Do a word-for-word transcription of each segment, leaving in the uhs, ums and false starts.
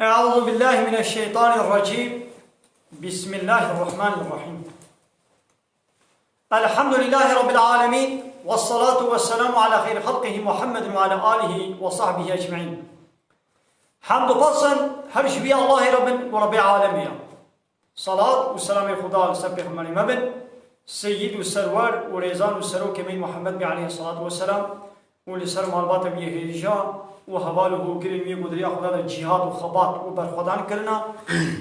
أعوذ بالله من الشيطان الرجيم. بسم الله الرحمن الرحيم. الحمد لله رب العالمين، والصلاة والسلام على خير خلقه محمد وعلى آله وصحبه أجمعين. Hemd û pes her ji wî Allahê re bin û Rebbê alemê ye. Salat û selamê Xuda li ser pêxemberê me bin, seyyid û serwer û rêzan û serokê me Muhammed bê aleyhissalatu vesselam û li ser malbata wî hêja û heval û hogirên wî ku di riya Xuda de cîhad û xebat û berxwedan kirina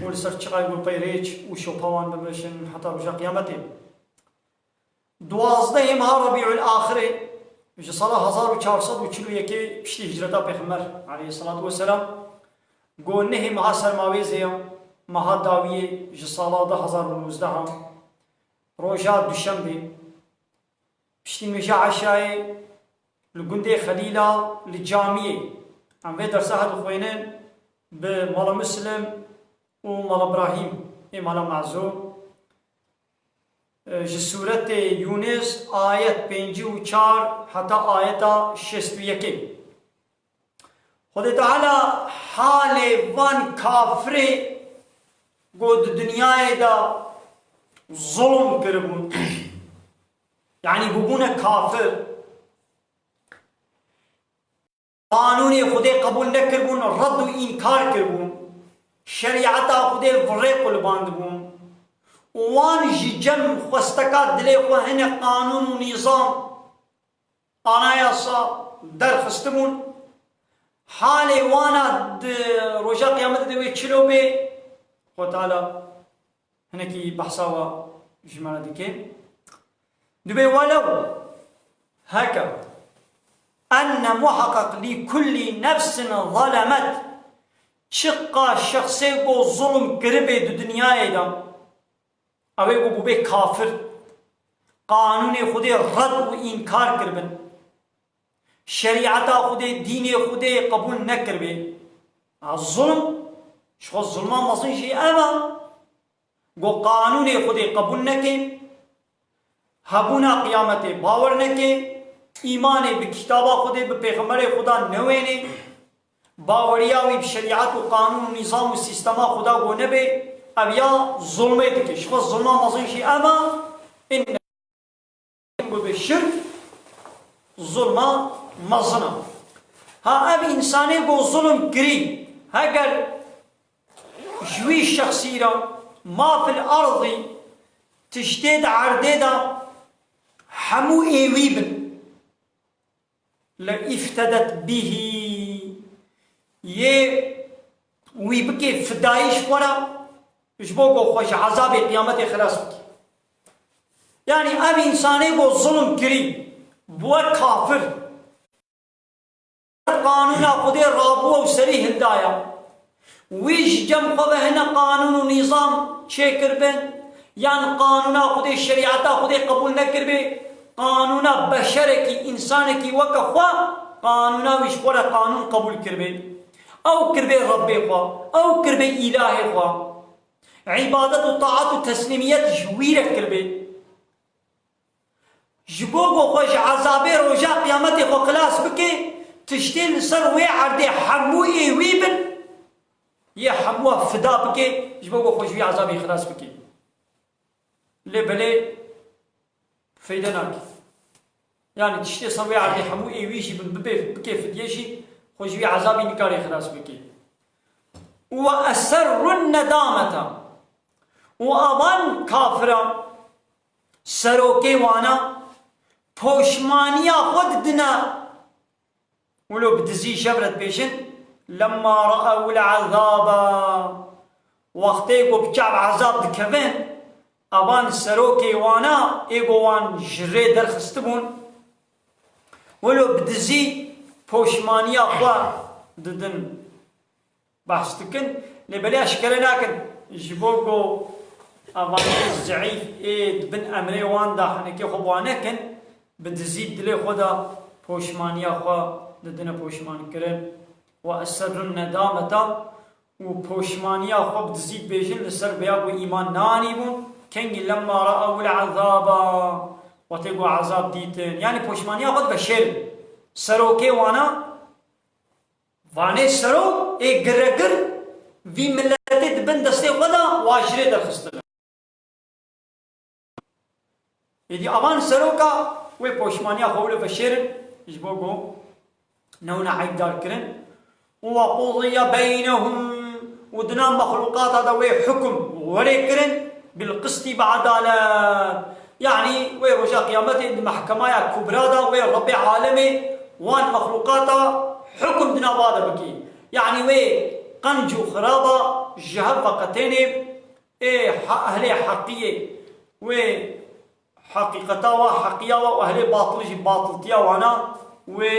û li ser çiqay ku pey rêç û şopa wan bimeşin heta roja qiyametê. Duwazdehê meha Rebîul Axirê ji sala hezar û çar sed û çil û yekê piştî hicreta Pêxember aleyhissalatu vesselam, ku nehê meha Sermavêzê ya, meha dawiyê ji sala du hezar û nûzdeh a, roja Duşembê, piştî nûja eşayê li gundê Xelîla li camiyê em vê dersa he dixwênin bi Mala Muslim û Mala Brahîm ê Mala Mezo. Ji sûretê Yûnis ayet pêncî û çar heta ayeta şêst û yekê. Xwedê Teala halê van kafirê ku di dinyayê de zulm kiribûn, yanî bûbûne kafir, qanûnê Xwedê qebûl nekiribûn, red û înkar kiribûn, şerîeta Xwedê virê qulibandibûn û wan ji cem xwesteka dilê xwe hinek qanûn û nîzam, anayasa derxistibûn. Halê wana di roja qiyametê de wê çilo bê, Xwedê Teala hinekî behsa wa ji me re dike. Dibê welew heke enne muheqeq lî kullî nefsin zelemet, çiqa şexsê ku zulm kiribê di dinyayê de, ew ê ku bûbê kafir, qanûnê Xwedê red û înkar kiribin, şerîeta Xwedê, dînê Xwedê qebûl nekiribê. A, zulm, ji xwe zulma mezin jî ev e. Go qanûnê Xwedê qebûl neke, hebûna qiyametê bawer neke, îmanê bi kitaba Xwedê, bi pêxemberê Xweda newênê, baweriya wî bi şerîet û qanûn û nîzam û sîstema Xweda go nebe, ev ya zulmê dike. Ji xwe zulma mezin jî ev e, inne bibe şirk, zulma mezin e. Ha ev însanê ku zulm kirî, heger ji wî şexsî re ma fil erdî, tiştê di erdê de hemû ê wî bin, le îftedet bihî, yê wî bike fidayî ji xwe re, ji bo ku xwe ji ezabê qiyametê xilas bike. Yanî ev însanê ku zulm kirî, bûye kafir. Qanûna Xwedê rabûye û serî hildaye. Wî ji cem xwe ve hine qanûn û nîzam çêkiribin, yan qanûna Xwedê, şerîeta Xwedê qebûl nekiribê, qanûna beşerekî, însanekî weke xwe, qanûna wî ji xwe re qanûn qebûl kiribê. Ew kiribê Rebbê xwe, ew kiribê îlahê xwe. Îbadet û taat û teslîmiyet ji wî re kiribê. Ji bo ku xwe ji ezabê roja qiyametê xwe xilas bike, tiştê li ser wê erdê hemû ê wî bin, yê hemû fida bike, ji bo ku xwe ji wî ezabê xilas bike. Lê belê feyde nake. Yanî tiştê ser wê erdê hemû ê wî jî bin, bibê, bike fidye jî, xwe ji wî ezabî nikarê xilas bike. Ve eserrun nedameta. Û avan kafira, serokê wana, poşmaniya xwe didine. Wilo bi dizî şev re dibêjin, lemma re'ewul ezaba. Wextê ku bi çav ezab dikevin, avan serokê wana, ê ku wan ji rê derxistibûn, wilo bi dizî poşmaniya xwe didin. Behs dikin, lê belê eşkere nakin. Ji bo ku evanê zeîf ê di bin emrê wan de hinekê xwe bi wan nekin, bi dizî dilê xwe de poşmaniya xwe didine poşmankirin. Ve eserrun nedameta, û poşmaniya xwe bi dizî dibêjin li ser vêya ku îman neanîbûn. Kengî lemma re'ewul ezaba, wextê ku ezab dîtin. Yanî poşmaniya xwe diveşêrin. Serokê wana, vanê serok ê giregir, vî miletê di bin destê xwe de, wa ji rê derxistine. Êdî avan seroka wê poşmaniya xwe wilo veşêrin, ji bo ku newna eyb dar kirin. Û ve qudiye beynehum, û di nav mexlûqata de wê hukm werê kirin, bil qistî bi edalet. Yanî wê roja qiyametê di mehkemaya kubra de wê Rebbê alemê wan mexlûqata hukm di nava de bikî. Yanî wê qenc û xiraba ji hev veqetênê, ê ha-, ehlê heqiyê wê heqîqeta wa, heqiya wa û ehlê batilî jî batiltiya wana wê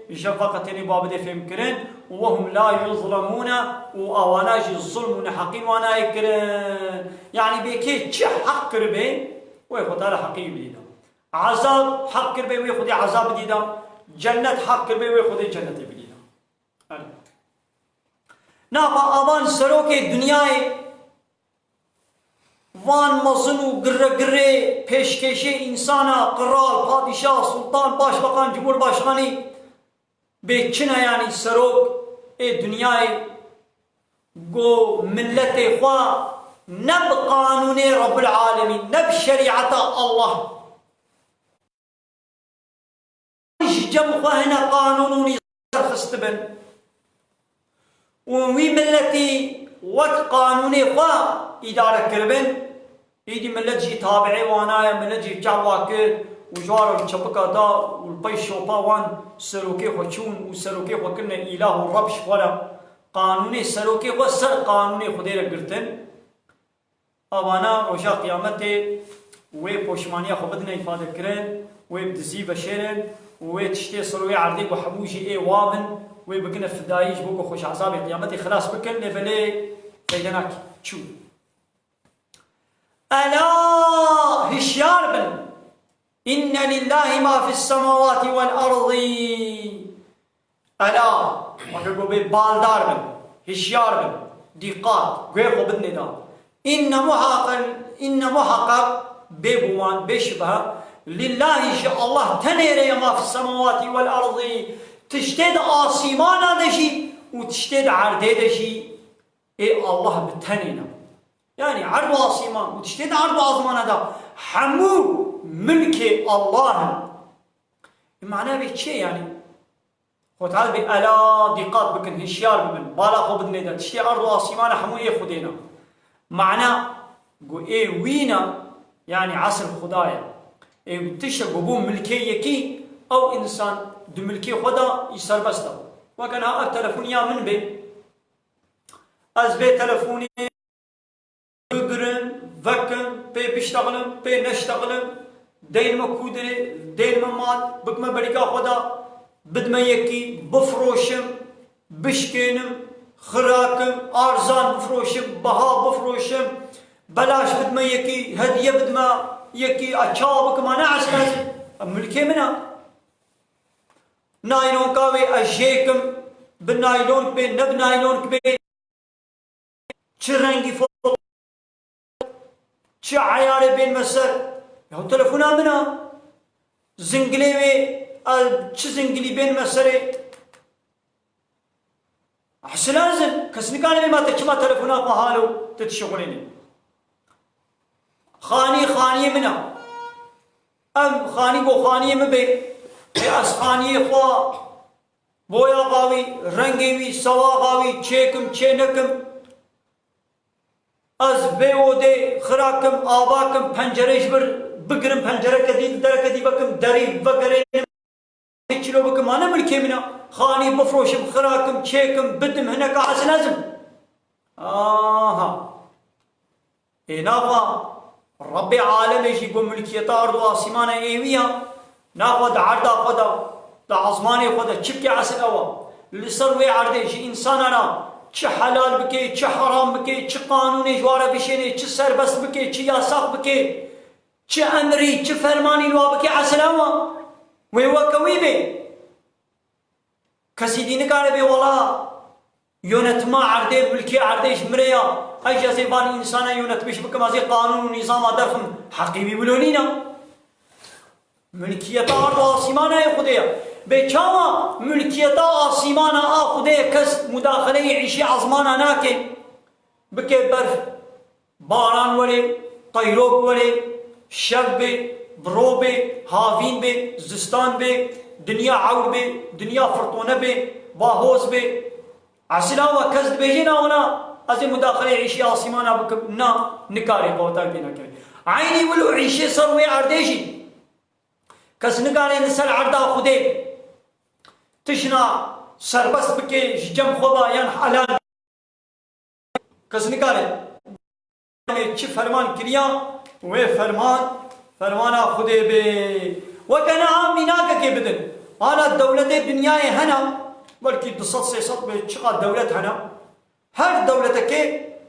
ji hev veqetênê ba bidê fêmkirin. Û wehum la yuzlemûne, û awana jî zulm û neheqî wana yê kirin. Yanî bê kê çi heq kiribê, wê Xwedê Teala heqî wî bidî da. Ezab heq kiribê, wê Xwedê ezab bidî da. Cennet heq kiribê, wê Xwedê cennetê bidî da. Nafa avan serokê dinyayê, van mezin û girregirê pêşkêşê însana, qral, padîşah, sultan, başbakan, cumhurbaşkanî, bê çi ne yanî serok ê dinyayê, go miletê xwe ne bi qanûnê Rebbul Alemîn, ne bi şerîeta Allah, ji cem xwe hine qanûn û nîzam derxistibin û wî miletî wek qanûnê xwe îdare kiribin, îdî milet jî tabiê wana ye, milet jî çawa kir û ji wan re çepika da û li pey şopa wan serokê xwe çûn û serokê xwe kirine îlah û reb ji xwe re. Qanûnê serokê xwe ser qanûnê Xwedê re girtin. Avana roja qiyametê wê poşmaniya xwe bidine îfadekirin, wê bi dizî veşêrin û wê tiştê ser wê erdê ku hemû jî ê wa bin, wê bikine fidayî ji bo ku xwe ji ezabê qiyametê xilas bikin, lê belê feyde nake. Çû. Ela, hişyar bin. Inne lillahi ma fis semawati vel ardi. Ela, weke ku bê baldar bin, hişyar bin, dîqat, guhê xwe bidinê da. Inne muhaqen, inne muhaqqaq, bê guman, bê şibhe, lillahi, ji Allah tenê re ye ma fis semawati vel ardi, tiştê di asîmana de jî û tiştê di erdê de jî ê Allah bi tenê ne. Yanî erd û asîman û tiştê di erd û azmana de hemû milkê Allah in. Mana vê çi ye yanî? Xwe teal bê ela dîqat bikin, hişyar bibin, bala xwe bidinê de. Tiştê erd û asîmana hemû ê Xwedê ne. Mana ku ê wî ne, yanî esl Xuda ye. Ê tişt ku bû milkê yekî, ew însan di milkê xwe de î serbest e. Weke niha ev telefon ya min bê, ez vê telefonê bigirim, vekim, pê biştexlim, pê neştexlim, deynime kûdirê, deynime mal, bikime berîka xwe de, bidime yekî, bifroşim, bişkênim, xirakim, arzan bifroşim, biha bifroşim, belaş bidime yekî, hediye bidime yekî, a çawa bikim, a ne esas, milkê min e. Naylonka wê ez jêkim, bi naylonk bê, ne bi naylonk bê. Çi rengî fo-, çi eyarê bên me ser. Ya telefona min a. Zingilê wê, a, çi zingilî bên me serê. Hesina zin, kes nikane bê ma te çima telefona xwe halo, te dişixulênî. Xanî, xaniyê min a. Em xanî go xaniyê min bê. Ê ez xaniyê xwe Boya xwe wî, rengê wî, sewaxa wî, çêkim, çê nekim. Ez vê odê xirakim, avakim, pencerê ji vir bigirim, pencereke dî, dereke dî vekim, derî vegerênim, çilo bikim, ane milkê min e. Xanî bifroşim, xirakim, çêkim, bidim, hineka ez lazim. Aha. Ê naxa Rebbê alemê jî ku milkiyeta erd û asîmana ê wî ya, naxa di erda xwe de, di ezmanê xwe de çi bike esil ew e. Li ser wê erdê ji însanan re çi helal bike, çi heram bike, çi qanûnê ji wan re bişêne, çi serbest bike, çi yasax bike, çi emrî, çi fermanî li wa bike esil ew e. Wê weke wî bê. Kesî dî nikare bê wela yönetima erdê, milkê erdê ji min re ya. Ez jî ez ê van însana yönetmiş bikim, ez ê qanûn û nîzama derxim, heqî wî wilo nîne. Milkiyeta erd û asîmana yê Xwedê ye. Bê çawa milkiyeta asîmana a Xwedê ye, kes mudaxeleyê îşê ezmana nake? Bike berf, baran were, teyrok were, şev be, biro be, havîn be, zistan be, dinya ewr be, dinya firtone be, bahoz be. Esila we kes dibêje na wina ez ê mudaxilê îşê asîmana bikim. Na, nikare, qeweta wê pê neke. Eynî wilo îşê ser wê erdê jî kes nikare li ser erda Xwedê tijna serbest bike ji cem xwe ve yan helal. Kes nikare çi ferman kiriya, wê ferman, fermana Xwedê be. Weke niha mînakekê bidin. Ana dewletê dinyayê hene, belkî du sed sê sed be, çiqa dewlet hene. Her dewletekê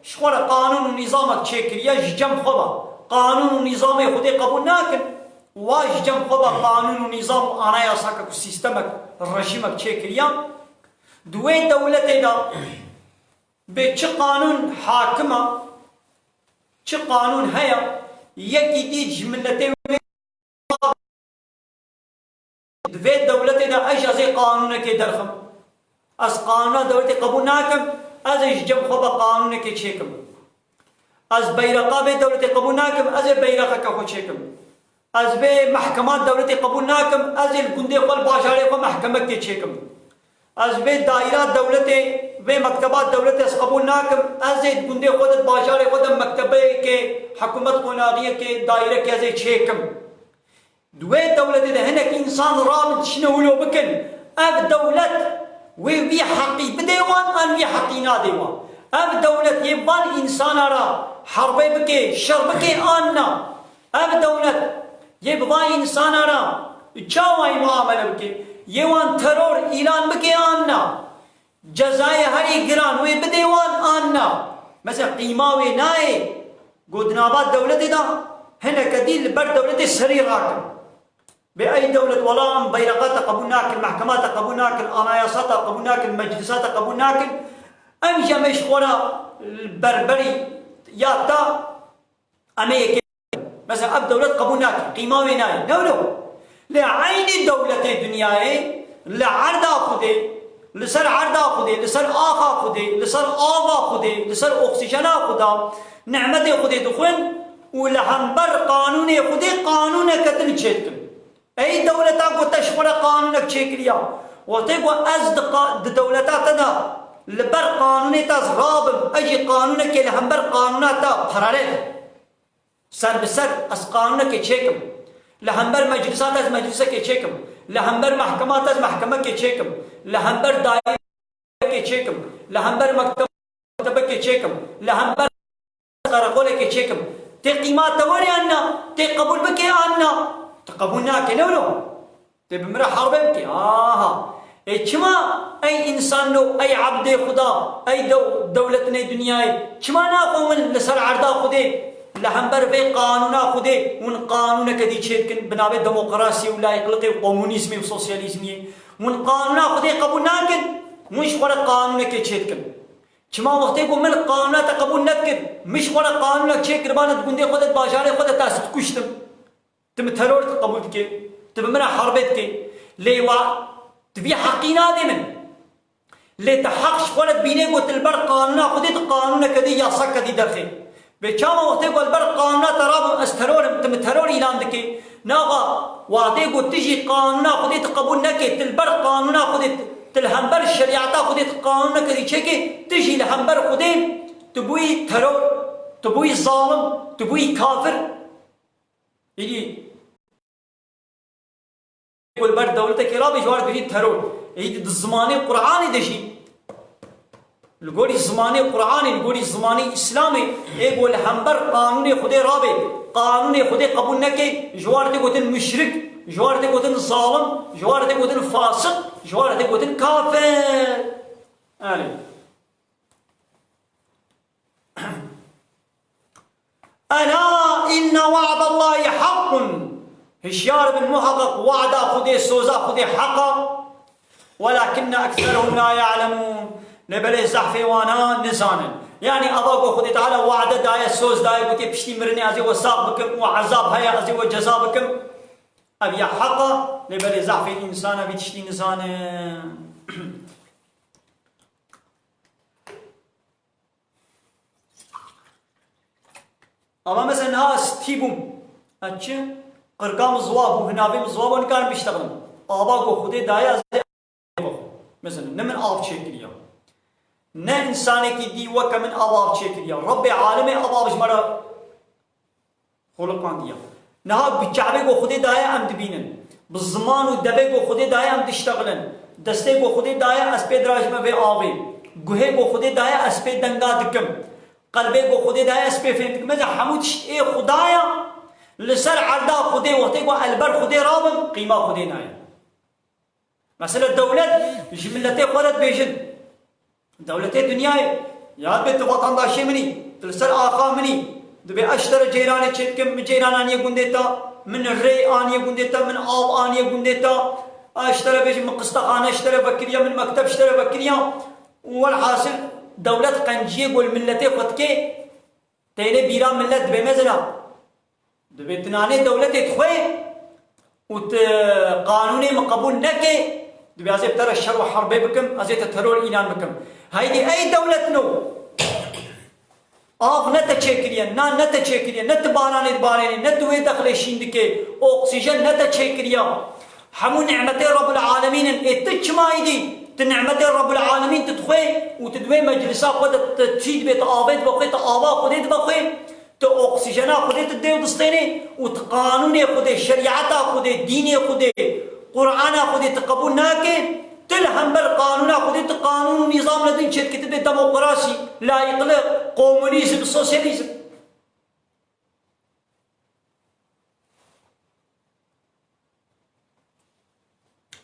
ji xwe re qanûn û nîzamek çêkiriye, ji cem xwe ve qanûn û nîzamê Xwedê qebûl nakin. Wa ji cem xwe ve qanûn û nîzam û anayasake ku sîstemek, rejîmek çêkiriye. Di wê dewletê de bê çi qanûn hakim e, çi qanûn heye, yekî dî ji miletê wê di vê dewletê de ez jî ez ê qanûnekê derxim. Ez qanûna dewletê qebûl nakim, ez ê ji cem xwe ve qanûnekê çêkim. Ez beyreqa vê dewletê qebûl nakim, ez ê beyreqeke xwe çêkim. Ez vê mehkema dewletê qebûl nakim, ez ê li gundê xwe, li bajarê xwe mehkemekê çêkim. Ez vê daîra dewletê, vê mekteba dewletê ez qebûl nakim, ez ê di gundê xwe de, di bajarê xwe de mektebeyekê, hikûmet qonaxiyekê, daîrekê ez ê çêkim. Di wê dewletê de hinek însan rabin tiştine wilo bikin. Ev dewlet wê vî heqî bidê wan an vî heqî nadê wan. Ev dewlet yê van însana ra herbê bike, şer bike an na. Ev dewlet yê bi van însana ra çawa yê muamele bike? Yê wan teror îlan bike an na? Cezayê herî giran wê bidê wan an na? Mesela qîma wê nayê, got di nava dewletê de hineke dî li ber dewletê serî rakin. Bê ey dewlet wela em beyreqa te qebûl nakin, mehkema te qebûl nakin, anayasa te qebûl nakin, meclisa te qebûl nakin. Em jî em ê ji xwe re berberî ya te em ê yekê. Mesela ev dewlet qebûl nake, qîma wê nayê. Ne wilo? Lê eynî dewletê dinyayê li erda Xwedê, li ser erda Xwedê, li ser axa Xwedê, li ser ava Xwedê, li ser oksîjena Xweda, nîmetê Xwedê dixwin û li hember qanûnê Xwedê qanûneke din çêdikin. Ey dewleta ku te ji xwe re qanûnek çêkiriya, wextê ku ez di qa-, di dewleta te de li ber qanûnê te ez rabim, ez jî qanûnekê li hember qanûna te paralel, ser bi ser ez qanûnekê çêkim. Li hember meclisa te ez meclisekê çêkim. Li hember mehkema te ez mehkemekê çêkim. Li hember daîrekê çêkim. Li hember mektebekê çêkim. Li hember qereqolekê çêkim. Tê qîma te were an na? Tê qebûl bike an na? Tu qebûl nake, ne wilo? Tê bi min re herbê bike. Aha. Ê çima ey însanno, ey ebdê Xuda, ey dew-, dewletinê dinyayê, çima naxwin li ser erda Xwedê, li hember vê qanûna Xwedê, hûn qanûneke dî çêdikin, bi navê demokrasiyê û layîqliqê û komunîzmê û sosyalîzmiyê? Hûn qanûna Xwedê qebûl nakin, hûn ji xwe re qanûnekê çêdikin. Çima wextê ku min qanûna te qebûl nedikir, min ji xwe re qanûnek çêkiribane di gundê xwe de, di bajarê xwe de te ez dikuştim. Tu min teror qebûl dikê, tu bi min re herbê dikê. Lê wa tu vî heqî nadê min. Lê tu heq ji xwe re dibînê ku tu li ber qanûna Xwedê tu qanûneke dî, yasake dî derxê. Bê çawa wextê ku li ber qanûna te rabim ez teror im, tu min teror îlan dikê. Naxa wextê ku tu jî qanûna Xwedê tu qebûl nekê, tu li ber qanûna Xwedê, tu li hember şerîeta Xwedê tu qanûneke dî çêkê, tu jî li hember Xwedê tu bûyî teror, tu bûyî zalim, tu bûyî kafir. Îdî ku li ber dewletekê rabî ji wan re dibêjî teror. Êdî di zimanê Qur'anê de jî, li gorî zimanê Qur'anê, li gorî zimanê Îslamê, ê ku li hember qanûnê Xwedê rabê, qanûnê Xwedê qebûl nekê, ji wan re tê gotin muşrik, ji wan re tê gotin zalim, ji wan re tê gotin fasiq, ji wan re tê gotin kafir. Erê. Ela inne wa'dallahî haqqun. Hişyar bin, muheqeq wa'da Xwedê, soza Xwedê heq e. Welakinne ekserehum la ya'lemûn. Lê belê zehfê wana nizanin. Yanî ava ku Xwedê Teala wa'de daye, soz daye, gotiye piştî mirinê ez ê we sax bikim û ezab heye, ez ê we ceza bikim. Ev ya heq e, lê belê zehfê însan e, vî tiştî nizane. Ama mesela niha ez tî bûm. Ez çi? Qirka min ziwa bû, hinavê min ziwa bû, nikarim biştexlim. Ava ku Xwedê daye ez ê bixwim. Mesela ne min av çêkiriya. Ne însanekî dî weke min av av çêkiriya. Rebbê alemê av av ji me re xoliqandiya. Niha bi Kabe ku Xwedê daye em dibînin. Bi ziman û devê ku Xwedê daye em diştexilin. Destê ku Xwedê daye ez pê dirajime vê avê. Guhê ku Xwedê daye ez pê denga dikim. Qelbê ku Xwedê daye ez pê fêm dikim. Mesela hemû tişt ê Xwedaya, li ser erda Xwedê wextê ku el ber Xwedê rabim, qîma Xwedê nayê. Mesela dewlet ji miletê xwe re dibêjin. Dewletê dinyayê, ya dibê tu vatandaşê min î, tu li ser axa min î, dibê ez ji te re ceyranê çêdikim, min ceyran aniye gundê te, min rê aniye gundê te, min av aniye gundê te, ez ji te re bêjim, min qistexane ji te re vekiriya, min mekteb ji te re vekiriya. Û welhasil dewlet qenciyê ku li miletê xwe dike, têne bîra milet dibê mezina. Dibê tu nanê dewletê dixwê û tu qanûnê min qebûl neke, dibê ez ê bi te re şer û herbê bikim, ez ê te teror îlan bikim. Heydî ey dewletno! Av ne te çêkiriye, nan ne te çêkiriye, ne tu baranê dibarênê, ne tu wê dexlê şîn dikê, oksîjen ne te çêkiriya. Hemû nimetê Rabbul Alemîn in. Ê tu çima îdî? Tu nimetê Rabbul Alemîn tu dixwê û tu di wê meclisa xwe de tu tî dibê, tu avê dibe xwê, tu ava Xwedê dibe xwê, tu oksîjena Xwedê tu dê û distênê û tu qanûnê Xwedê, şerîeta Xwedê, dînê Xwedê, Qur'ana Xwedê tu qebûl nakê, tu li hember qanûna Xwedê, tu qanûn û nîzam li din çêdikî, tu dibê demokrasî, layîqlik, komunîzm, sosyalîzm.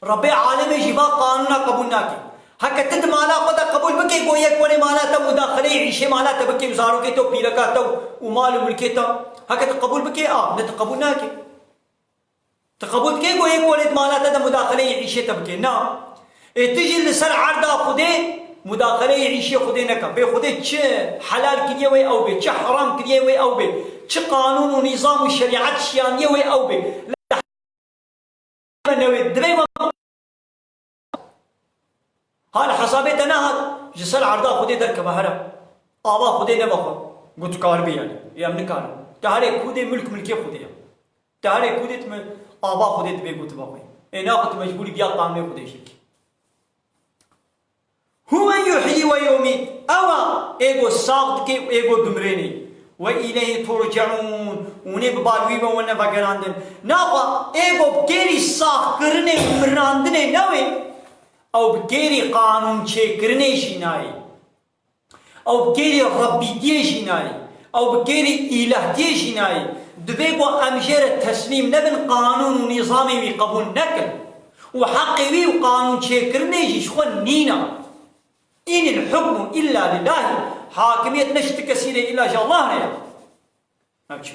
Rebê alemê jî va qanûna qebûl nake. Heke tu di mala xwe de qebûl bikê, go yek were mala te mudaxeleyê îşê mala te bikê û zarokê te û pîreka te û, û mal û milkê te. Heke tu qebûl bikê, a, ne tu qebûl nake. Tu qebûl dikê, go yek were di mala te de mudaxeleyê îşê te bikê. Na. Ê tu jî li ser erda Xwedê mudaxeleyê îşê Xwedê neke. Bê Xwedê çi helal kiriye wê ew bê, çi heram kiriye wê ew bê, çi qanûn û nîzam û şerîet şiyandiye wê ew bê. Newê, divê we ha li hesabê te nehat, ji ser erda Xwedê derkeve here. Ava Xwedê nebe xwe. Got, tu karibî yani. Ê, em nikarin. Te herê ku dê, milk milkê Xwedê ye. Te herê ku dê, tu me ava Xwedê dibê got, tu be xwe. Ê, naxwe tu mecbûrî biya qanûnê Xwedê şikî. Huve yuhyi ve yumît. Ew e ê ku sax dike û ê ku dimrênê. Ve îleyhî turceûn. Û nê bi bal wî ve wene vegerandin. Naxwe ê ku bi kêrî saxkirinê û mirandinê newê, ew bi kêrî qanûnçêkirinê jî nayê. Ew bi kêrî Rebbîtiyê jî nayê. Ew bi kêrî îlehtiyê jî nayê. Divê ku em jê re teslîm nebin, qanûn û nîzamê wî qebûl nekin. Û heqê wî û qanûn çêkirinê jî ji xwe nîne. Înil hukmu illa lillahî. Hakimiyet ne ji ti kesî re, îlla ji Allah re ye. Ev çi?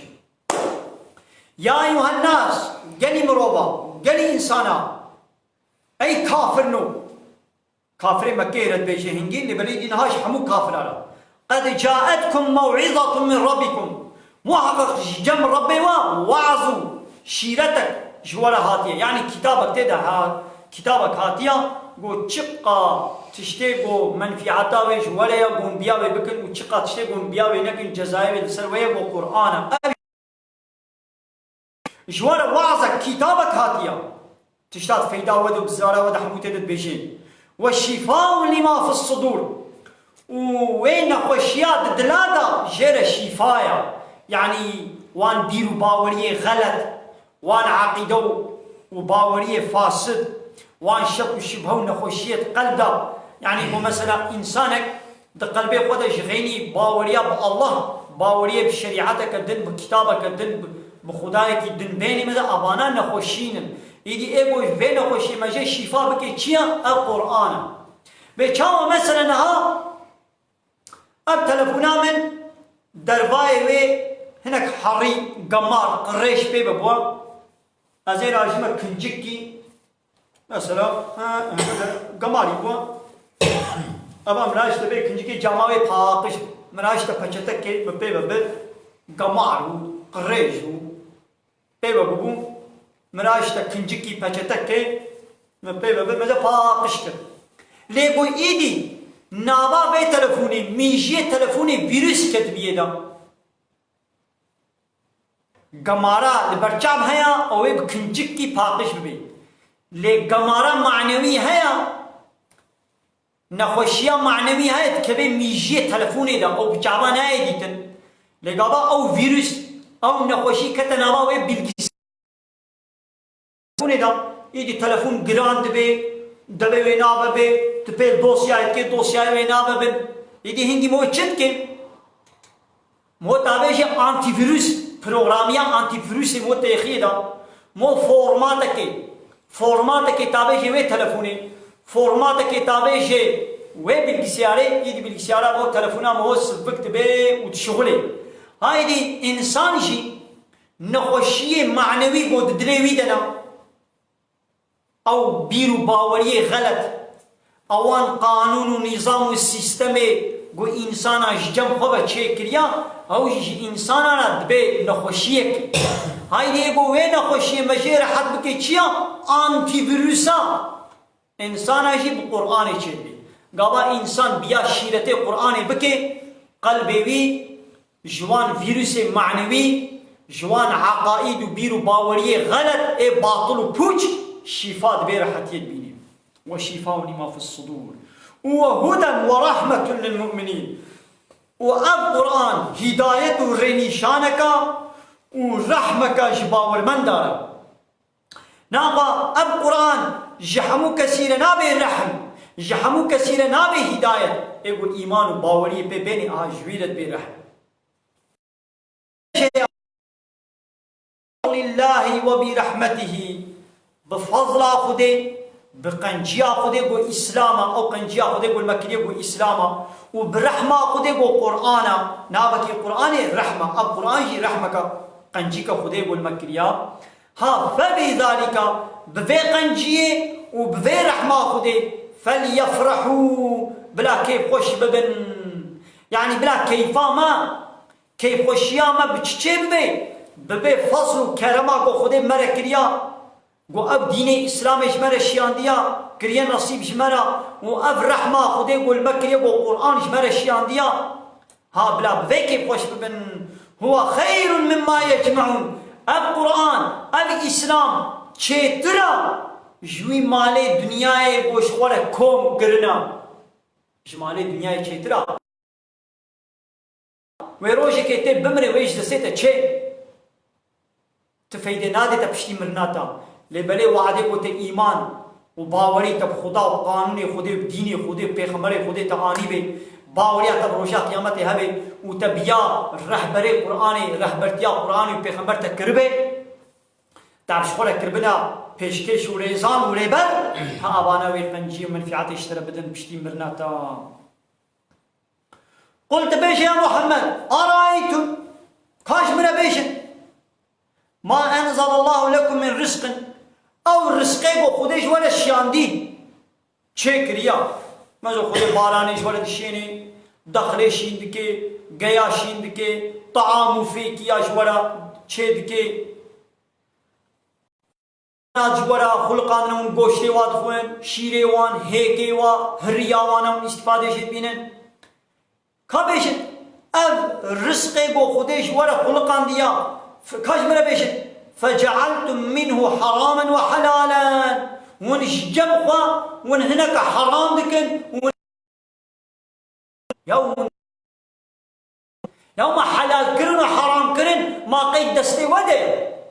Ya eyyuhen nas, gelî mirova, gelî însana. Ey kafirno. Kafirê Mekkeyê re dibêje hingî, lê belê dî niha ji hemû kafira re. Qed caetkum mew'izatun min rabbikum. Muheqeq ji cem Rebbê we weaz û şîretek ji we re hatiye. Yanî kitabek tê de ha, kitabek hatiya, go çiqa tiştê go menfîeta wê ji we re ye, go hûn biya wê bikin û çiqa tiştê go hûn biya wê nekin, cezayê wê li ser we ye, go Qur'an e. Ev Ji we re weazek, kitabek hatiye. Tişta di feyda we de û bi zara we de hemû tê de dibêjê. Ve şîfaun lima fis sudur. Û wê nexweşiya di dila de jê re şîfa ye. Yanî wan bîr û baweriyê xelet, wan eqîde û, û baweriyê fasid, wan şek û şibhe û nexweşiyê di qelb de. Yanî ku mesela însanek di qelbê xwe de ji xeynî baweriya bi Allah, baweriyê bi şerîeteke din, bi kitabeke din, bi, bi Xwedayekî din bênê me de, avana nexweşîn in. Îdî ê ku vê nexweşiyê me jê şîfa bike çi ye? Ev Qur'an e. Bê çawa mesela niha ev telefona min dervayê wê hinek herî gemar, qirêj pê bibû. Ez ê rajime kincikî, mesela, ha, gemarî bû. Eva min rajte bê kincikê cama wê paqij. Min rajte peçetekê bi pê ve bi gemar û qirêj û pê ve bibû. Min rajte kincikî peçetekê min pê ve bi, min de paqij kir. Lê ku îdî nava vê telefonê, mîjiyê telefonê vîrus ketibiyê de. Gemara li ber çav heye, ew ê bi kincikî paqij bibe. Lê gemara manewî heye, nexweşiya manewî heye, dikeve mîjiyê telefonê de, ew bi çavan nayê dîtin. Lê gava ew vîrus, ew nexweşî kete nava wê bilgisayarê de, îdî telefon giran dibe, devê wê navebe, tu pê dosyayê dikê, dosyayê wê navebin. Îdî hingî mo çi dike? Mo tavêje antîvîrus, programiya antîvîrusê mo têxiyê da. Mo formatekê, formatekê tavêje wê telefonê, formatekê tavêje wê bilgisayarê, îdî bilgisayara mo telefona mo sivik dibe û dişixulê. Haydî însan jî nexweşiyê manewî go di dilê wî de ne. Ew bîr û baweriyê xelet, ewan qanûn û nîzam û sîstemê ku însana ji cem xwe ve çêkiriya, ew jî ji însana re dibe nexweşiyek. Haydê ku wê nexweşiyê me jê rehet bike çi ya? Antîvîrusa. Însana jî bi Qur'anê çêdibe. Gava însan biya şîretê Qur'anê bike, qelbê wî ji wan vîrusê manewî, ji wan eqaîd û bîr û baweriyê xelet ê batil û pûç şîfa dibê, rehetiyê dibînê. Ve şîfaun lima fis sudur. Û ve huden ve rahmetun lil mu'minîn. Û ev Qur'an hîdayet û rênîşaneka û rehmeka ji bawermendan e. Nava ev Qur'an ji hemû kesî re nabe rehm, ji hemû kesî re nabe hîdayet. Ê ku îman û baweriyê pê bênê, aha ji wî re dibe rehm. Lillahi ve bi rahmetihi, bi fazla Xwedê, bi qenciya Xwedê ku Îslam a, ew qenciya Xwedê ku li me kiriye ku Îslam a, û bi rehma Xwedê ku Qur'an a, navekî Qur'anê rehm a, ev Qur'an jî rehmeka, qencîka Xwedê ku li me kiriya. Ha, febîzalîka, bi vê qenciyê û bi vê rehma Xwedê, felyefrehû, bila kêfxweş bibin. Yanî bila keyfa me, keyfxweşiya me bi çi çê bibe? Bi vê fezl û kerema ku Xwedê me re kiriya, ku ev dînê Îslamê ji me re şiyandiya, kiriye nesîb ji me re, û ev rehma Xwedê ku li me kiriye, ku Qur'an ji me re şiyandiya. Ha, bila bi vê kêfxweş bibin. Huwe xeyrun mimma yecmeun. Ev Qur'an, ev Îslam çêtir a ji wî malê dinyayê ku ji xwe re kom kirine. Ji malê dinyayê çêtir a. Wê rojekê tê bimire, wê ji destê te çê. Ti feydê nadê te piştî mirina te. Lê belê we'dê ku te îman û bawerî te bi Xuda û qanûnê Xwedê û bi dînê Xwedê û pêxemberê Xwedê te anî bê, baweriya te bi roja qiyametê hebe û te biya rehberê Qur'anê, rehbertiya Qur'anê û pêxember te kiribe, te ji xwe re kiribina pêşkêş û rêzan û rêber, ha avana wê qencî û menfîetê ji te re bidin piştî mirina te. Qul, tu bêje ya Muhammed, araytum, ka ji min re bêjin, ma enzelallahu lekum min rizqin, ew rizqê ku Xwedê ji we re şiyandî, çê kiriya. Mezo Xwedê baranê ji we re dişênê, dexlê şîn dike, geya şîn dike, taam û fêkiya ji we re çê dike. Ji we re xuliqandine, hûn goştê wa dixwin, şîrê wan, hêkê wa, hiriya wan e, hûn îstîfadê jê dibînin. Ka bêjin, ev rizqê ku Xwedê ji we re xuliqandiya, f-, ka ji min re bêjin, fecealtum minhu heramen ve helalen. Hûn ji cem xwe, hûn hineke heram dikin, hûn Ya hûn, ya ma helalkirin û heramkirin ma qey destê we de ye?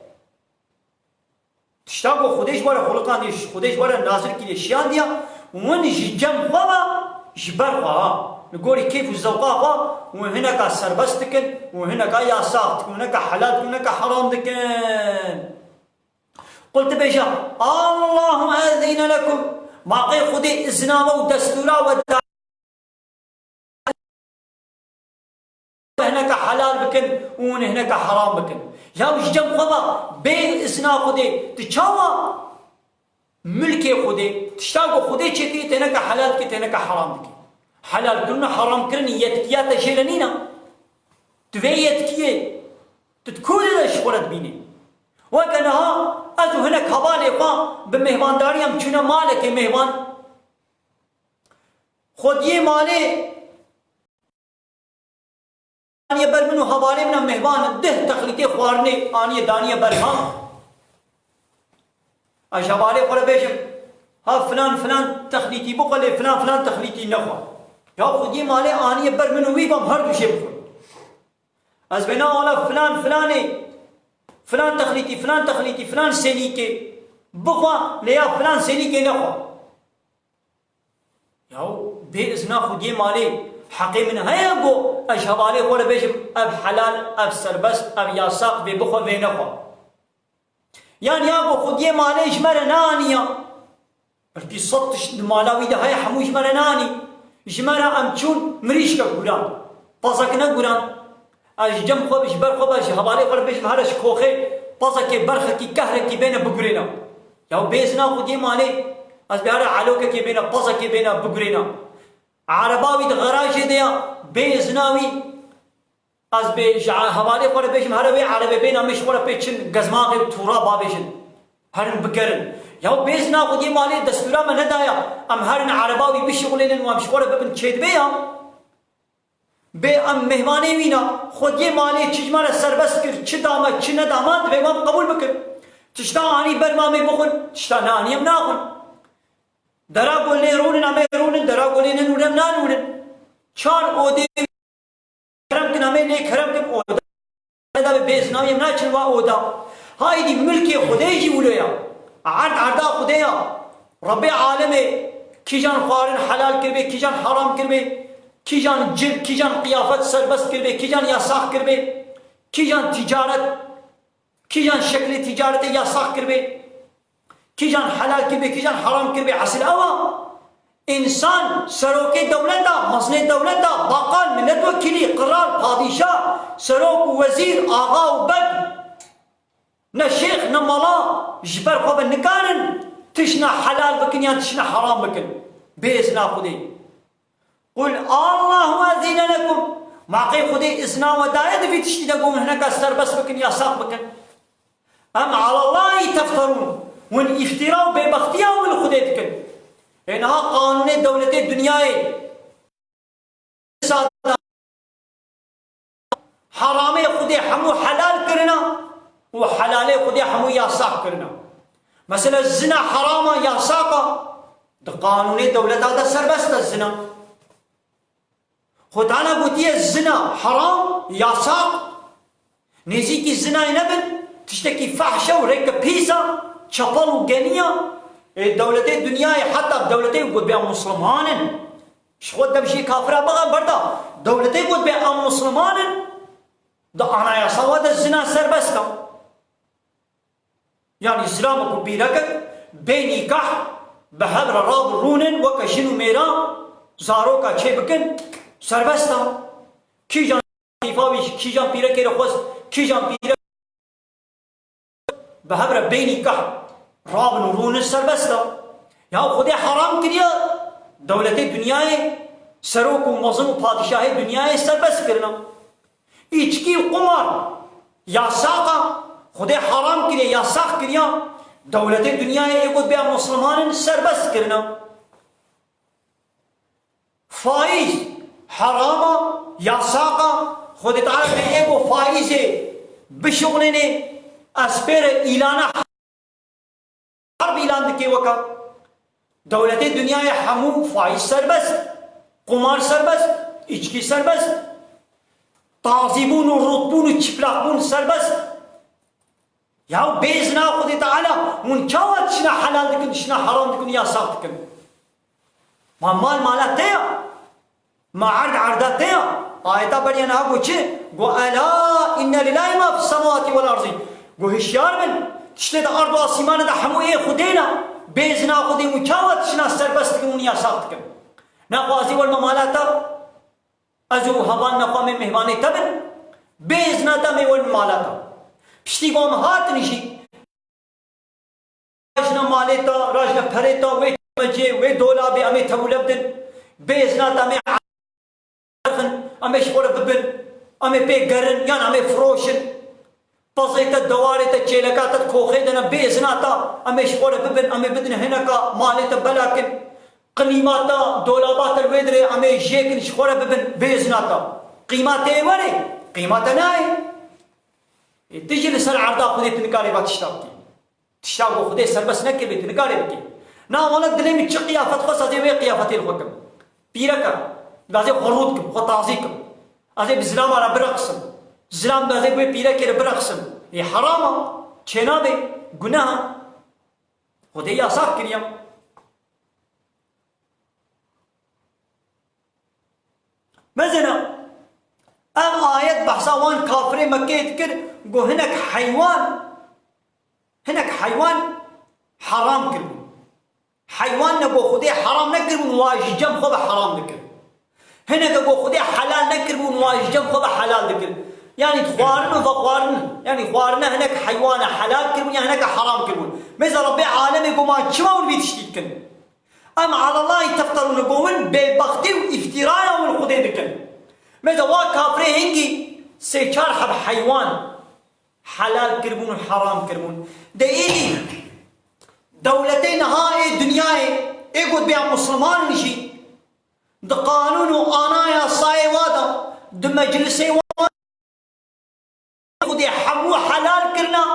Tişta ku Xwedê ji we re xuliqandiye, Xwedê ji we re nazir kiriye, şiyandiya, hûn ji cem xwe ve, ji ber xwe ha. Li gorî keyf û zewqa xwe, hûn hineka serbest dikin, hûn hineka yasax dikin, hûn hineka helal dikin, hûn hineka heram dikin. Qul, tu bêje, Allahu ezîne lekum. Ma qey Xwedê izna we û destûra we da hineka helal bikin û hineka heram bikin. Ya ji cem xwe ve bê izna Xwedê, tu çawa milkê Xwedê, tişta ku Xwedê çêkiriye, te hineka helal dike, te hineka heram dike? Helalkirin û heramkirin yetkiya te jê re nîne. Tu vê yetkiyê, tu di ku de ji xwe re dibînî? Weke niha ez û hinek hevalê xwe bi mêhvandariya em çûne malekê mêhvan. Xwediyê malê aniye ber min û hevalê min a mehvan deh texlîtê xwarinê aniye daniye ber man. Ez hevalê xwe re bêjim, ha filan filan texlîtî bixwe lê filan filan texlîtî nexwe. Ya xwediyê malê aniye ber min û wî, gom her du jê bixwin. Ez bêna wala filan filanê, filan texlîtî, filan texlîtî, filan sênîkê bixwe lê ya filan sênîkê nexwe. Yaw bê izna xwediyê malê heqê min heye ku ez hevalê xwe re bêjim ev helal, ev serbest, ev yasaq, vê bixwe, vê nexwe? Yan ya ku xwediyê malê ji me re neaniya? Belkî sed tişt di mala wî de heye, hemû ji me re neanî. Ji me re em çûn mirîşkek guran, pezek neguran. Ez ji cem xwe, ji ber xwe ve ji hevalê xwe re bêjim, here ji koxê pezekê, berxekî, kehrekî bêne bigurêne. Ya bê izna xwediyê malê, ez bê here elokekê bêne, pezekê bêne bigurêne. Ereba wî di garajê de ya, bê izna wî, ez bê ji hevalê xwe re bêjim, here wê erebê bêne, em ê ji xwe re pê çin gezmaxê û tûra bavêjin. Herin bigerin. Ya bê izna xwediyê malê destûra me nedaya, em herin ereba wî bişixulênin û em ji xwe re bibin çêdibê ya. Bê em mêhmanê wî ne, xwediyê malê çi ji me re serbest kir, çi da me, çi neda me, divê em qebûl bikin. Tişta anî ber me, em ê bixwin, tişta neanî em naxwin. Dera ku lê rûnin, em ê rûnin, dera ku lê nenûnin, em nanûnin. Çar odê kerem kin, em ê lê kerem kin, oda. Eda be bêzna em naçin wa oda. Haydî milkê Xwedê jî wilo ya. Erd erda Xwedê ya. Rebbê alemê kîjan xwarin helal kiribê, kîjan haram kiribê, kîjan cil, kîjan qiyafet serbest kiribê, kîjan yasax kiribê, kîjan ticaret, kîjan şeklê ticaretê yasax kiribê, kîjan helal kiribê, kîjan haram kiribê. Esil ew a. Însan, serokê dewleta, mezinê dewleta, baqal, miletwekîlî, qral, padîşah, serok û wezîr, axa û beg, ne şêx, ne mala, ji ber xwe ve nikarin tişna helal bikin yan tişna haram bikin. Bê izna Xwedê. Qul Allahu ezîne lekum. Ma qey Xwedê izna we daye di vî tiştî de ku hûn hineka serbest bikin, yasax bikin? Em alallahî tefterûn. Hûn îftîra û bêbextiya wî li Xwedê dikin. Ê niha qanûnê dewletê dinyayê heramê Xwedê hemû helal kirina û helalê Xwedê hemû yasax kirina. Mesela zina herama, yasaqa, di qanûnê dewleta de serbest e zina. Xwe Teala gotiye zina heram, yasax. Nêzîkî zinayê nebin, tiştekî fehş e û rêke pîs e, çepel û genî ye. Ê, dewletê dinyayê, heta dewletê got bê em musliman in. Ji xwe dem jê kafira bixe berda. Dewletê got bê em musliman in. Di anayasa wa de zina serbest e. Yanî zilamok û pîrekek bê nîkah bi hev re rabin rûnin, weke jin û mêra zaroka çêbikin, serbest e. Kîjan xîfa wî, kîjan pîrekê re xwest, kîjan pîrek bi hev re bê nîkah rabin û rûnin, serbest e. Ya Xwedê heram kiriye, dewletê dinyayê, serok û mezin û padîşahê dinyayê serbest kirine. Îçkî û qumar yasaqa, Xwedê haram kiriye, yasax kiriya. Dewletê dinyayê ê got bê em musliman in, serbest kirine. Faîz herama, yasaqa, Xwedê Teala bê ê got faîzê bişuxulênê, ez pê re îlana Harb îlan dike weka. Dewletê dinyayê hemû faîz serbest, qumar serbest, îçkî serbest, tazîbûn û rûtbûn û çiplaqbûn serbest. Ya bê izna Xwedê Teala hûn çawa tişna helal dikin, tişna haram dikin, yasax dikin? Ma mal mala te ya. Ma erd erda te ya. Ayeta beriya niha got çi? Got, "Ela inne lillahi ma fis semawati vel ardi." Got, "Hişyar bin, tiştê di erd û asîmanê de hemû ê Xwedê ne. Bê izna Xwedê hûn çawa tişna serbest dikin, hûn yasax dikin?" Nexwazî wel me mala te, ez û hevalna xwe em ê mêhmanê te bin. Bê izna te em ê wel mala te. Piştî ku em hatin jî, rajne malê te, rajne perê te, wê çemecê, wê dolabê, em ê tewile bidin. Bê izna te em ê erxin, em ê ji xwe re bibin, em ê pê gerin, yan em ê firoşin. Pezê te, dewarê te, çêleka te di koxê de ne, bê izna te em ê ji xwe re bibin, em ê bidin hineka malê te belakin. Qilîma te, dolaba te li wê dirê, em ê jêkin ji xwe re bibin, bê izna te. Qîma te yê werê. Qîma te nayê. Ê, tu jî li ser erda Xwedê tu nikarê va tişta bikî. Tişta ku Xwedê serbest nekiribê, tu nikarê bikî. Na, wala dilê min çi qiyafet xwest, ez ê wê qiyafetê li xwe kim. Pîrek e, ez ê xwe rût kim, xwe tazî kim. Ez ê bi zilama re bireqsim. Zilam, ez ê bi wê pîrekê re bireqsim. Ê, heram e, çênabê, guneh e. Xwedê yasax kiriye. Mezena, ev ayet behsa wan kafirê Mekkeyê dikir, got hinek heywan, hinek heywan heram kiribûn. Heywan ne got Xwedê heram nekiribûn, wa ji cem xwe ve heram dikir. Hineke got Xwedê helal nekiribûn, wa ji cem xwe ve helal dikir. Yanî xwarin û vexwarin, yanî xwarine hinek heywana helal kiribûn, ya hineke heram kiribûn. Mêza Rebbê alemê got ma çima hûn vî tiştî dikin? Em alalahî tefterûn, got win bêbextî û îftîraya win Xwedê dikin. Mêza wa kafirê hingî sê çar heb heywan helal kiribûn û heram kiribûn. De êdî dewletê niha ê dinyayê ê got bêya Musliman jî di qanûn û anayasayê wa de, di meclisê wa Xwedê hemû helal kirina,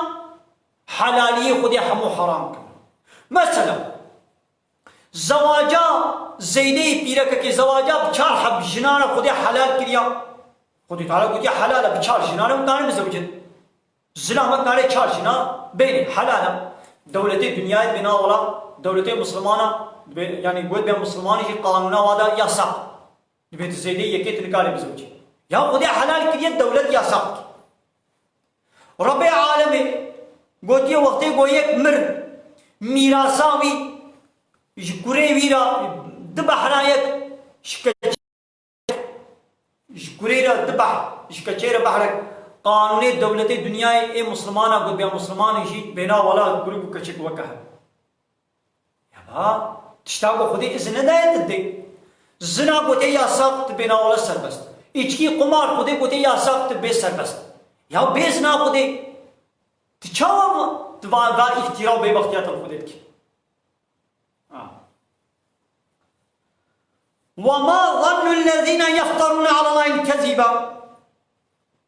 helaliyê Xwedê hemû heram kirina. Mesela, zewaca zeydeyê pîrekekê, zewaca bi çar heb jinan re Xwedê helal kiriya. Xwedê Teala gotiye helal e, bi çar jinan re hûn dane bizewicin. Zilamek kare çar jina bêne, helal e. Dewletê dinyayê dibê na wala, dewletê Muslimana, dibê, yanî got bê Muslimanî jî qanûna wa de yasax. Dibê tu zêdeyî yekê tu nikarê bizewicî. Ya Xwedê helal kiriye, dewlet yasax dike. Rebbê alemê gotiye wextê ku yek mir, mîrasa wî ji kurê wî re du behra yek ji keç Ji kurê re du behr, ji keçê re behrek, qanûnê dewletê dinyayê ê Muslimana got bê Muslimanê jî bêna wela kurik û keçik weke hev. Ya ba, tişta ku Xwedê izin nedaye tu dê. Zina gotê yasax, tu bêna wela serbest. Îçkî, qumar Xwedê gotê yasax, tu bê serbest. Ya bê zina Xwedê, tu çawa tu va, va îftîra û bêbextiya te li Xwedê dikî? Ha. وما ظن الذين يفترون على الله الكذب.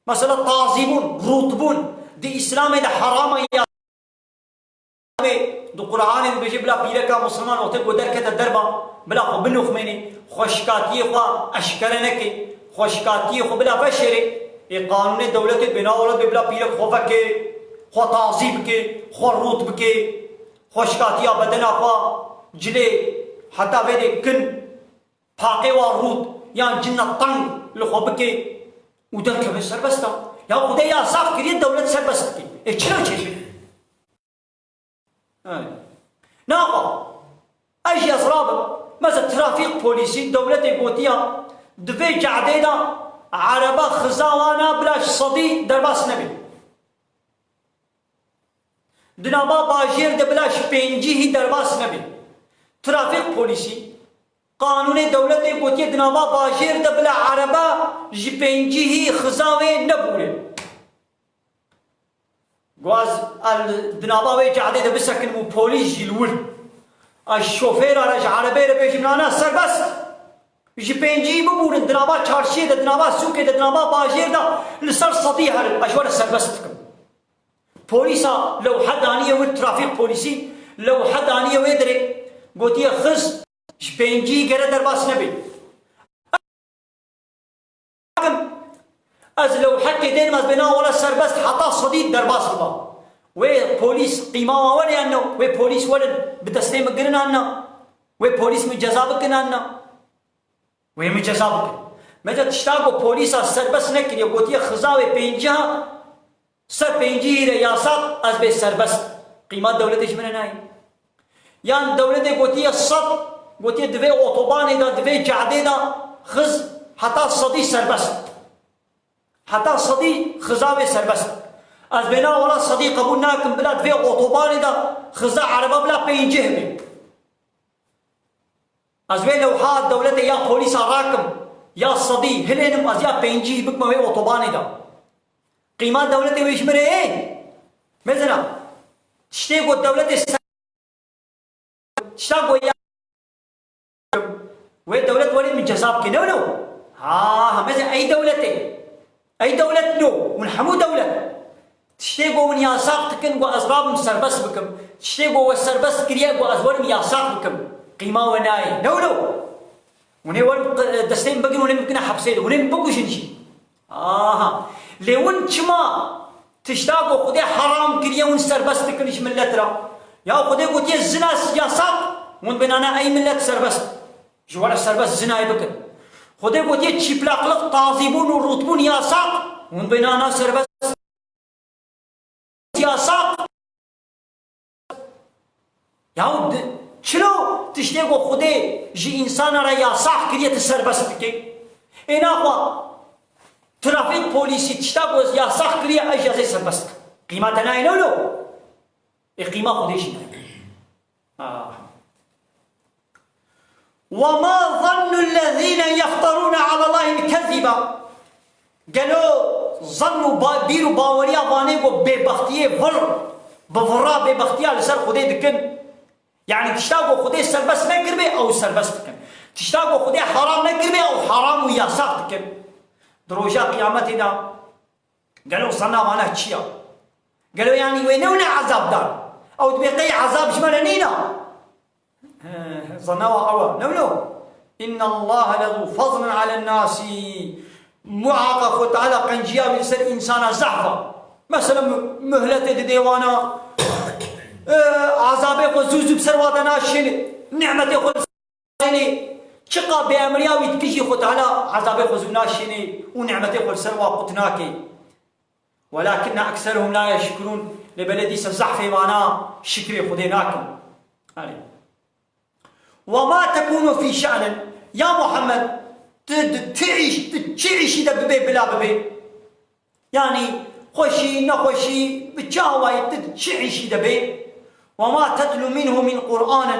Mesela tazîbûn, rûtbûn, di Îslamê de heram e ya. Di Qur'anê dibêje bila pîreka Musliman wextê ku derkete derba, bila xwe binoxmênê, xweşikatiyê xwe eşkere neke, xweşikatiyê xwe bila veşêrê. Ê qanûnê dewletê bêna wela bê bila pîrek xwe veke, xwe tazî bike, xwe rût bike. Xweşikatiya bedena xwe, cilê heta vê dê kin, paqê wa rût yan cinna teng li xwe bike û derkeve serbest e. Ya Xwedê yasax kiriye dewlet serbest dike. Ê çira çêkiriye? Naxwe. Ez jî ez rabim. Mesela trafîk polîsî dewletê gotiya di vê cadê de ereba xiza wana bila ji sedî derbas nebe. Di nava bajêr de bila ji pêncî hî derbas nebe. Trafîk polîsî, qanûnê dewletê gotiye di nava bajêr de bila erebe ji pêncî hî xiza wê nebûre. Go ez, ez di nava wê cadê de bisekinim û polîs jî li wir. Ez şofêra re ji erebê re bêjim, nana serbest. Ji pêncî bibûrin, di nava çarşiyê de, di nava sûkê de, di nava bajêr de li ser sedî herin, ez ji we re serbest dikim. Polîsa lewhe daniye wir, trafîk polîsî lewhe daniye wê derê, gotiye xiz ji pêncî gere derbas nebe. Ez lewhekê dêrim, ez bêna wela serbest heta sedî derbas biba. Wê polîs qîma wan were yan ne? Wê polîs werin bi destê min girin an ne? Wê polîs min ceza bikin an ne? Wê min ceza bikin. Meca tişta ku polîsa serbest nekiriye, gotiye xiza wê pêncî ha, ser pêncî hî re yasax, ez bê serbest. Qîma dewletê ji min re nayê. Yan dewletê gotiye sed, gotiye di vê otobanê de, di vê cadê de xiz heta sedî serbest. Heta sedî xiza wê serbest. Ez bêna wela sedî qebûl nakim, bila di vê otobanê de xiza ereba bila pêncî hebe. Ez wê lewha dewletê ya polîsa rakim, ya sedî hilênim, ez ya pêncî bikme wê otobanê de. Qîma dewletê wê ji min re ê? Mezina. Tiştê ku dewletê ser, tişta ku ya, wê dewlet welê min ceza bike, ne wilo? Ha, ha, mezin ey dewletê. Ey dewlet no, hûn hemû dewlet. Tiştê ku hûn yasax dikin, ku ez rabim serbest bikim. Tiştê ku we serbest kiriye, ku ez werim yasax bikim. Qîma we nayê. No, no. Hûn ê werin, e, destê min bigrin, hûn ê min bikine hepsê de. Hûn ê min bikujin jî. Aha. Lê hûn çima tişta ku Xwedê heram kiriye, hûn serbest dikin ji millet re? Ya Xwedê gotiye zina yasax, hûn bênana ey millet serbest. Ji we re serbest zinayê bikin. Xwedê gotiye çîplaqlik, tazîbûn û rûtbûn yasax, hûn bênana serbest. Yasax. Yahu di-, çilo tiştê ku Xwedê ji însana re yasax kiriye, tu serbest dikê? Ê naxwe trafîk polîsî tişta ku yasax kiriye, ez jî ez ê serbest dikim. Qîma te nayê, no, no. Ê qîma Xwedê jî nayê. Ah. وما ظن الذين يفترون على الله الكذب. Gelo zan û ba-, bîr û baweriya vanê ku bêbextiyê vir, bi vira bêbextiya li ser Xwedê dikin? Yani tişta ku Xwedê serbest nekiribê, ew serbest dikin. Tişta ku Xwedê haram nekiribê, ew haram û yasax dikin. Di roja qiyametê de gelo zana vana çi ya? Gelo yani wê newne ezabdar? Ew dibê qey ezab ji me re nîna? He, zana wa ew e. No, no. إن الله لذو فضل على الناس. Muhaqa Xwe Teala qenciya wî li ser însana zehf e. Mesela mu-, muhletê didê wana, e, azabê xwe zû zû bi ser wa de naşêne. Nîmetê xwe Yanî, çiqa bêemriya wî dikijî Xwe Teala ezabê xwe zû naşînê û nîmetê xwe li ser wa qut nake. ولكن أكثرهم لا يشكرون. Lê belê dîsa zehfê vana şikrê Xwedê nakin. Erê. وما تكون في شأن. Ya Muhammed, tu di ti îş, tu çi îşî de bibê bila bibê? Yanî xweşî, nexweşî, bi çi awayî tu çi îşî de bê? وما تتلو منه من قرآن.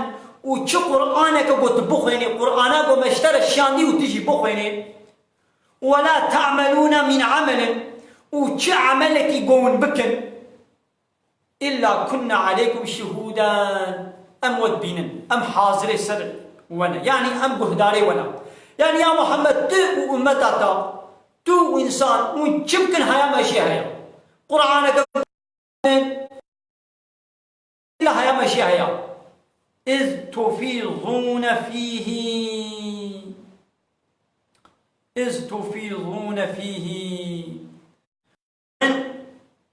Û çi Qur'aneke ku tu bixwênî, Qur'ana ku me ji te re şiyandî û tu jî bixwênî. ولا تعملون من عمل. Û çi emelekî ku hûn bikin. إلا كنا عليكم شهودا. Em we dibînin. Em hazirê ser we ne. Yanî em guhdarê we ne. Yanî ya Muhammed, tu û ummeta te, tu û însan, hûn çi bikin, heya me jê heye. Qur'aneke illa heya me jê heye. إذ تفيضون فيه. إذ تفيضون فيه.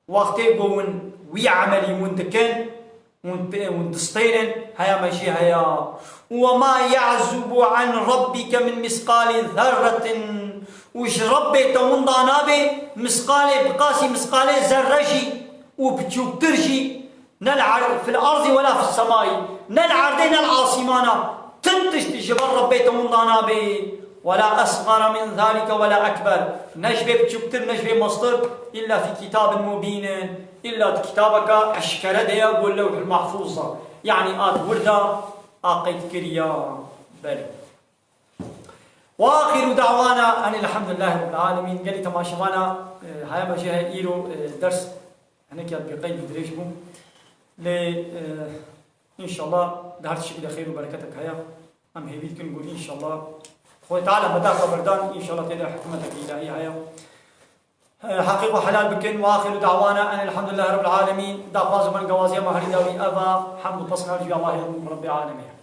Wextê ku hûn wî emelî hûn dikin, hûn pê, hûn distênin, heya me jî heya. وما يعزب عن ربك من مثقال ذرة. Û ji Rebbê te winda nabe, misqalê, bi qasî misqalê zerre jî û biçûktir jî, ne li er-, fil erdî wela fis semai. Ne li erdê ne li asîmana. Tin tişt ji ber Rebbê te winda nabe. Wela esxara min zalike wela ekber. Ne ji vê biçûktir, ne ji vê mestir. Îlla fî kitabin mubîn. Îlla di kitabeke eşkere de ya, ku lewhil mahfûz de. Yanî a di wir de a qeyd kiriya. Belê. Ve axiru da'wana enil hamdulillahî rabbil alemîn. Gelî temaşevana, e, haya me jê heye îro, e, ders hinek ya bêqeyd û dirêj bû. Lê, e, înşallah di her tiştekî de xêr û bereketek heye. Em hêvî dikin ku înşallah Xwedê Teala me da xeberdan, înşallah tê de hikmetek îlahî heye. E, heqê xwe helal bikin. Ve axiru da'wana enil hamdulillahî rabbil alemîn. Daxwaz û bengawaziya me herî dawî ev e. Hemd û pesna ji Allahê Rebbê alemê.